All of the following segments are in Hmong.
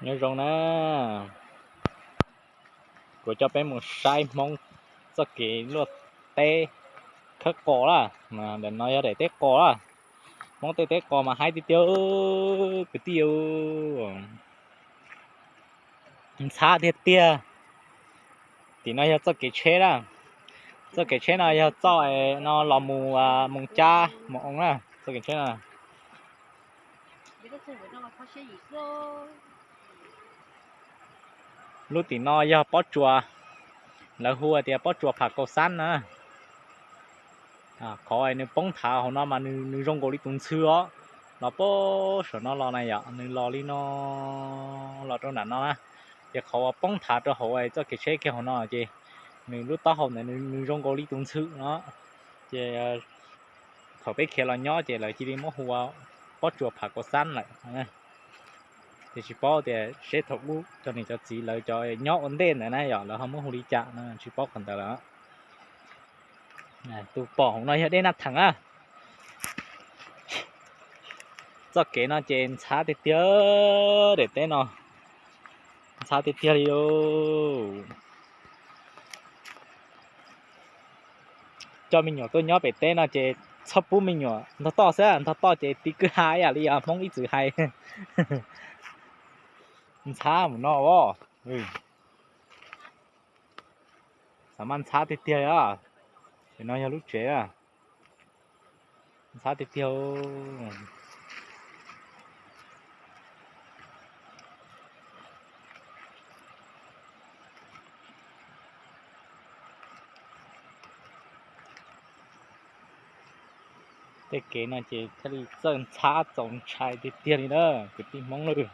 Nyob zoo na, kuv coj peb mus saib Hmoob txoj kev luaj teb khawb qos lawm. Ntawm no yog daim teb qos lawm. Hmoob tej teb qos mas haib tiag tiag kwv tij. Ntxhab tiag tiag. Tim no yog txoj kev tsheb na. Txoj kev tsheb no yog txoj no los mus Moos Cab Moos Oo na, txoj kev tsheb no. Lub tim no yog pob tsuas, lawv hu tias pob tsuas Pham Kaus Xab na. Qhov nws poob thav hauv no mas nws zoo nkaus li tus ntxhw os. Los puag saum no los na yom, nws los li no los rau nram no na. Ces qhov uas poob thav rau hauv txoj kev tsheb kiag hauv no ces nws lub taub hau ntawd nws zoo nkaus li tus ntxhw no. Ces thaum peb khiav los nyob ces lawv cia li muab hu ua pob tsuas Pham Kaus Xab lawm. Ces tsis paub tias seb thaum ub cov niam cov txiv lawv cov nyob ua ntej ntawd na yom, lawv ho muab hu li cas no tsis paub qhov ntawd lawm. Tus pom hauv no yog dej Naj Theem na. Txoj kev no ces ntxhab tiag tiag, daim teb no ntxhab tiag tiag li. Coj me nyuam tuaj nyob pem teb no ces txhob pub me nyuam ntog toj xwb, ntog toj ces ti kwj ha ib yam li Hmoob ib txwm hais. Ntxhab mus no os. Xav mas ntxhab tiag tiag li. Ces no yog lub tsev. Ntxhab tiag tiag. Tej kev no ces thiaj li txawj ntxhab txaus ntshai tiag tiag li na kwv tij Hmoob lawm.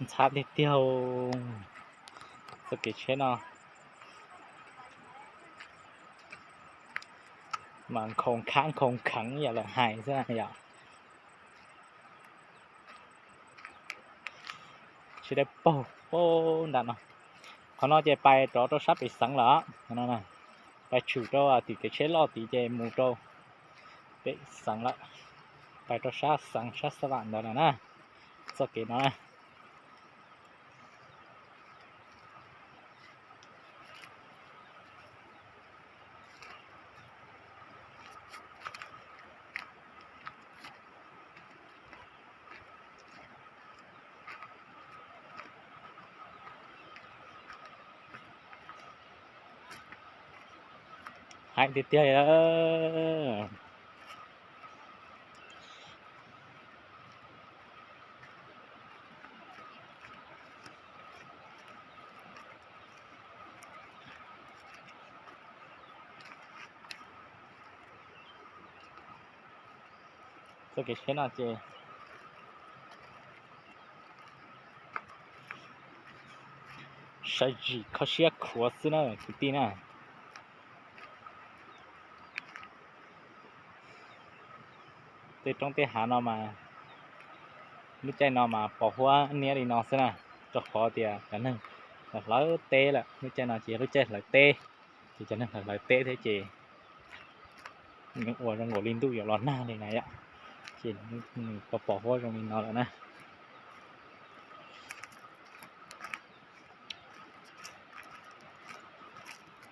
Ntxhab tiag tiag. Txoj kev tsheb no mas nkhaus khav nkhaus kheev yam lawv hais xwb yom. Tsis dai paug nram no. Qhov no ces pais rov rau sab pem xeev lawm. Pais tshwm rau tim kev tsheb loj tid ces mus rau pem xeev lawm. Pais rau sab xeev sab Xab Vam ntawd lawm na. Txoj kev no na. Hais tiag tiag li. Txoj kev tsheb no ces sawv tsees kho siab khuav xwb na kwv tij na. Tej roob tej hav no mas lub caij no mas pos huab niab li no xwb na, rau qhov tias cov neeg hlawv teb lawm, lub caij no ces yog lub caij hlawv teb, ces cov neeg hlawv teb thiab ces nws ua zoo nkaus li ntuj yuav los nag li na yom, ces nws pos pos huab zoo li no lawm na.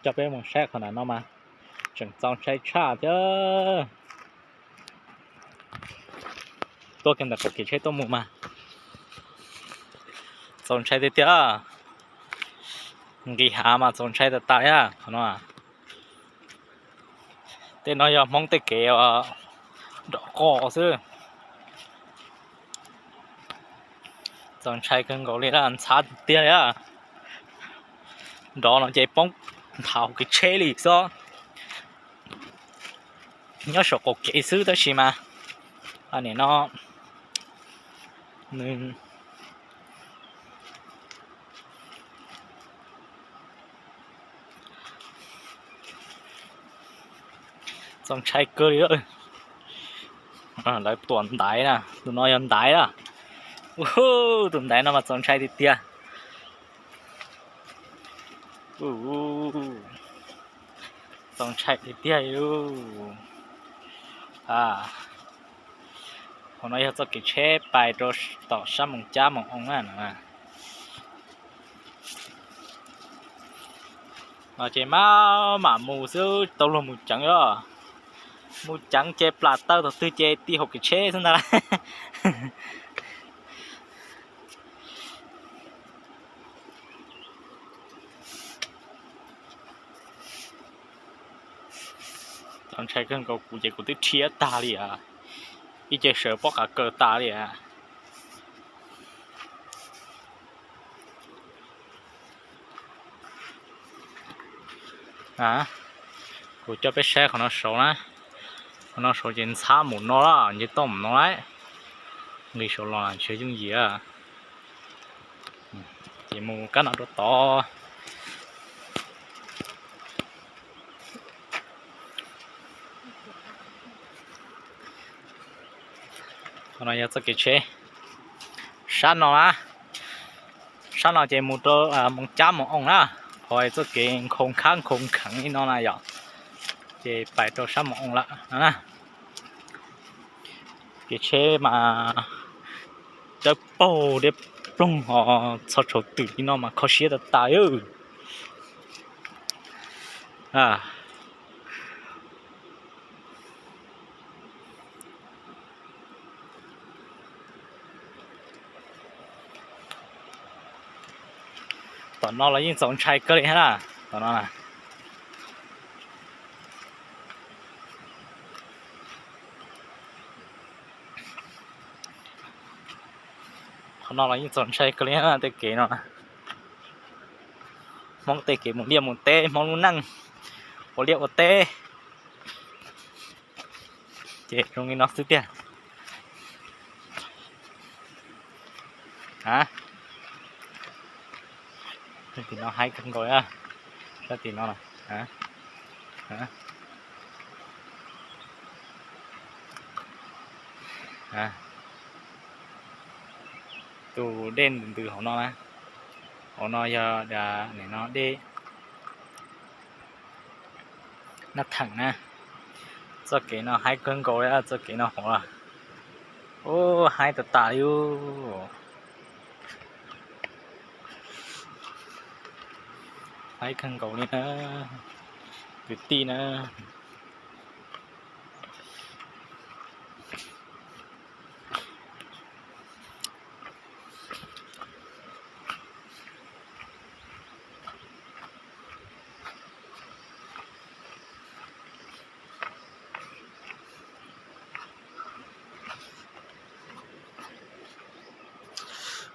Coj peb mus saib qhov nram no mas tseem txaus ntshai tshaj thiab. Tuaj kiag ntawm qhov kev tsheb tuaj mus mas txaus ntshai tiag tiag. Nqis hav mas txaus ntshai tas tas thiab qhov no. Tej no yog Hmoob tej kev nrov qos xwb. Txaus ntshai kawg nkaus li, ntxhab tiag tiag li. Nrov no ces poob nthav hauv kev tsheb li xwb. Nyob saum qaum kev xwb tab sis mas nim no nws Txaus ntshai kawg li. Lawv tuam ntaiv na, tus no yog ntaiv na. Tus ntaiv no mas txaus ntshai tiag tiag. Txaus ntshai tiag tiag li. Hauv no yog txoj kev tsheb pais rau tom sab Moos Cab Moos Oo na. Ces maj mam mus xwb, tsis tau luag mus ceev os. Mus ceev ces plam taw thaum twg ces ti hauv kev tsheb xwb ntag lauj. Txaus ntshai kawg nkaus, kuv ces kuv twb rhiab tag li a, ib ce sawv pob qa kaw tas li a. Kuv coj peb saib qhov no saud na. Qhov no saud ces ntxhab mus no lawm, nce toj mus no lawm. Nqis saud los ntshe yooj yim. Ces mus kab no rau tod. Qhov no yog txoj kev tsheb sab no na. Sab no ces mus rau Moos Cab Moos Oo na. Qhov txoj kev nkhaus khab nkhaus kheev li no na yom, ces pais rau sab Moos Oo lawm na. Kev tsheb mas dawb paug deb ploog ho txho tshau twm li no mas kho siab tas tas li. Tom no los yeej txaus ntshai kawg li thiab na. Tom no na, qhov no los yeej txaus ntshai kawg li thiab tej kev no. Hmoob tej kev mus liaj mus teb, Hmoob lub neej ua liaj ua teb ces zoo li no xwb tiag. Tim no haib kawg nkaus, sab tim no. Tus dej ntws ntws hauv no na. Hauv no yog nim no dej Nab Theem na. Txoj kev no haib kawg nkaus li, txoj kev no hauv. Ub, haib tas tas li. Haib kawg nkaus li na, kwv tij na.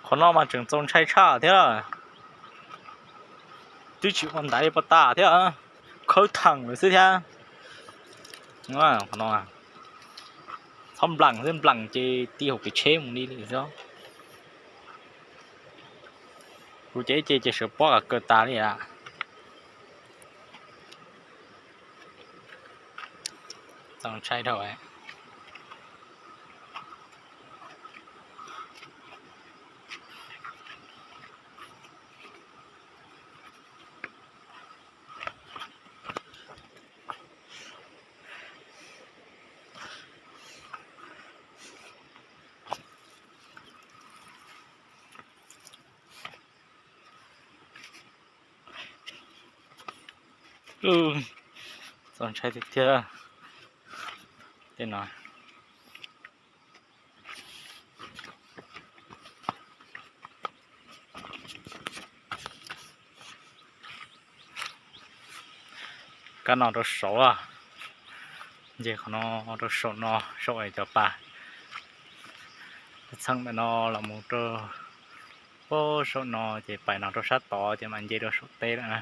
Qhov no mas tseem txaus ntshai tshaj thiab. Twb tsis ua ntaiv li puas tas thiab, khawb theem lawm xwb thiab. Qhov no txhob nplees xwb, nplees ces ti hauv kev tsheb mus li li xwb. Kuv ces ib ce ces sawv pob qa kaw tas li a. Txaus ntshai dhau. Txaus ntshai tiag tiag. Tej no kab no rau saud, nce qhov no rau saum no, saum es cov pas txheej ntawm no los mus rau pem saum no ces pais no rau sab tod ces mam nce rau saum teb lawm na.